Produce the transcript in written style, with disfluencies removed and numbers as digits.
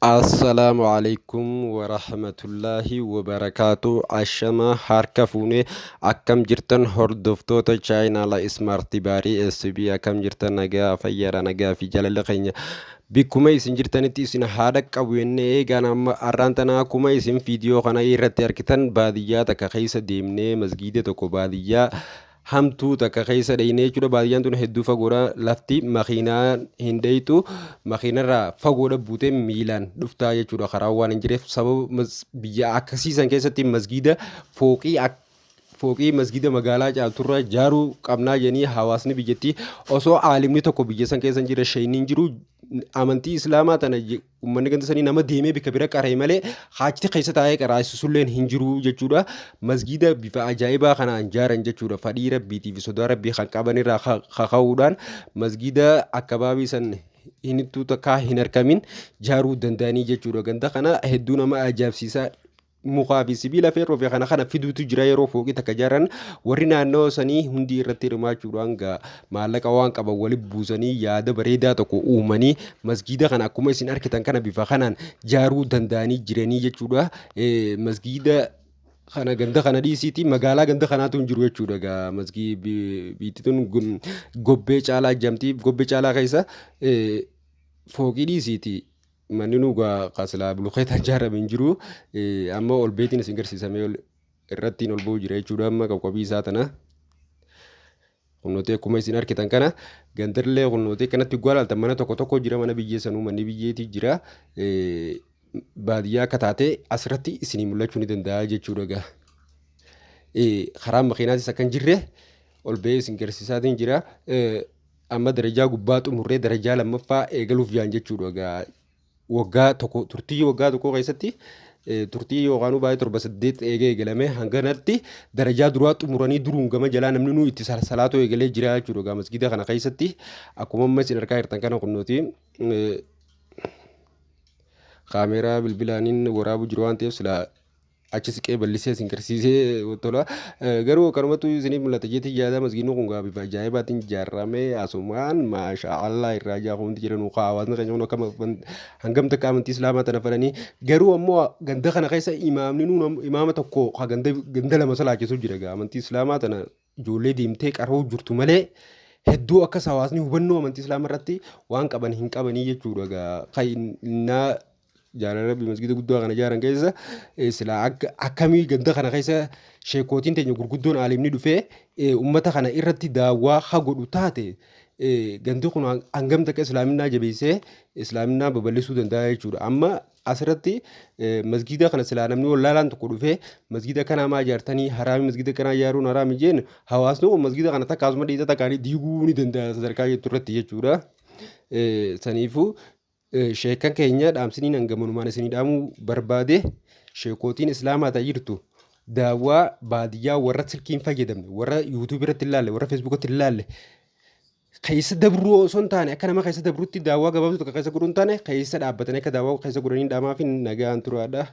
Assalaamu alaikum warahmatullaahi wabarakaatu. Ashama harka fuunee, akkam jirtan hordoftoota chaayinaala Ismaarti Baarii SB? Akkam jirtan? Nagaa fayyaadha? Nagaa fi jaalala keenya bikkuma isin jirtanitti isin haadha qabu jennee eegaan. Amma har'aan tana akkuma isin viidiyoo kana irratti argitan baadiyyaa takka keessa deemnee masgiida tokko baadiyyaa hamtuu takka keessa dhayinee jechuudha. Baadiyyaan tun hedduu fagoodha. Lafti makiinaa hin dheeytu. Makiinarraa fagoodha buutee miilaan dhuftaa jechuudha. Karaa waan hin jireef sababa biyya akkasiisan keessatti masgiida fooqii fooqii masgiida magaalaa caalturra ijaaruu qabnaa jedhanii hawaasni biyyattii, osoo aalimni tokko biyya san keessa hin jirre, sheeyniin jiru, amantii islaamaa tana uummanni ganda sanii nama deemee bika bira qara'e malee achitti keessa taa'ee qaraasisulleen hin jiru jechuudha. Masgiida bifa ajaa'ibaa kanaan ijaaran jechuudha. Fadhii rabbiitii fi sodaa rabbii kan qaban irraa kaka'uudhaan masgiida akkabaabii san hinittuu takkaa hin argamin ijaaruu danda'anii jechuudha. Ganda kana hedduu nama ajaa'ibsiisaa. Mukaa fi sibiila feerroo fi kana kana fiduutu jira. Yeroo fooqii takka ijaaran warri naannoo sanii hundi irratti hirmaachuudhaan gaa maallaqa waan qaban walitti buusanii yaada bareedaa tokko uumanii masgiida kana akkuma isin argitan kana bifa kanaan ijaaruu danda'anii jiranii jechuudha. Masgiida kana ganda kana dhiisiiti magaalaa ganda kanaatu hin jiru jechuudha. Gaa masgii biitti tun Gobbee Caalaa jedhamti. Gobbee Caalaa keessa fooqii dhiisiiti manni nu gaa kasilaa bulukeetaan ijaarame hin jiru. Amma ol beetiin isin garsiisamee ol irrattiin ol ba'u jira jechuudha. Amma qoqqobii isaa tana kunnootee akkuma isin argitan kana gandarlee kunnootee kanatti gwaalaaltan mana tokko tokko jira, mana biyyee sanuu manni biyyeetii jira. Baadiyyaa akka taate asirratti isinii mul'achuu ni danda'a jechuudha gaa. Karaa makiinaatis akka hin jirre ol ba'ee isin garsiisaatiin jira. Amma darajaa gubbaa xumurree darajaa lammaffaa eegaluuf jaan jechuudha gaa. Waggaa tokko, turtii waggaa tokko keessatti, turtii yookaan baay'ee 7 8 eegee eegalame hanganatti darajaa duraa xumuranii duruun gama jalaa namni nuu itti salaatoo eegalee jira jechuudha gaa. Masgiida kana keessatti akkuma amma isin argaa jirtan kana kunnooti kaameeraa bilbilaaniin waraabuu jiru waan ta'eef silaa achi siqee bal'isee isin garsiisee tola. Garuu akkanumatti isiniif mul'ata jeetii yaada. Masgiidni kun gaa bifa ajaa'ibaatiin ijaarame. Asumaan maasha Allah irraa ijaa hundi jedhan. Hawaasni keenya kun akkam hangam takka amantii islaamaa tana fedhanii. Garuu ammoo ganda kana keessa imaamni nuun imaama tokko ganda ganda lama salaachisu jira gaa. Amantii islaamaa tana ijoollee deemtee qaroo jirtu malee hedduu akkas hawaasni hubannoo amantii islaamaa irratti waan qaban hin qabanii jechuudha gaa. Kan jaalala rabbi masgiida guddaa kana ijaaran keessa silaa akka akkamii ganda kana keessa sheekootiin teenya gurguddoon aalimni dhufee ummata kana irratti daawwaa ha godhu taate, gandi kun hangam takka islaaminaa jabeessee islaaminaa babal'isuu danda'a jechuudha. Amma asirratti masgiida kana silaa namni wallaalaan tokko dhufee masgiida kanaa maa ijaartanii, haraami, masgiida kanaa ijaaruun haraami jeen, hawaasni kun masgiida kana takka asuma dhiisa takkaanii diiguu ni danda'a sadarkaa jettu irratti jechuudha. Saniifuu sheekan keenya dhaamsiniin hangamanumaan isinii dhaamuu barbaade, sheekootiin islaamaa ta'e jirtu daawwaa baadiyyaa warra silkiin fayyadamne, warra YouTube irratti ilaalle, warra Facebookatti ilaalle keessa dabruu osoo hin taane, akka nama keessa dabruutti daawwaa gabaabtuu tokko keessa godhuu hin taane, keessa dhaabbatanii akka daawwaa keessa godhanii dhaamaa fi nagaan turaadha.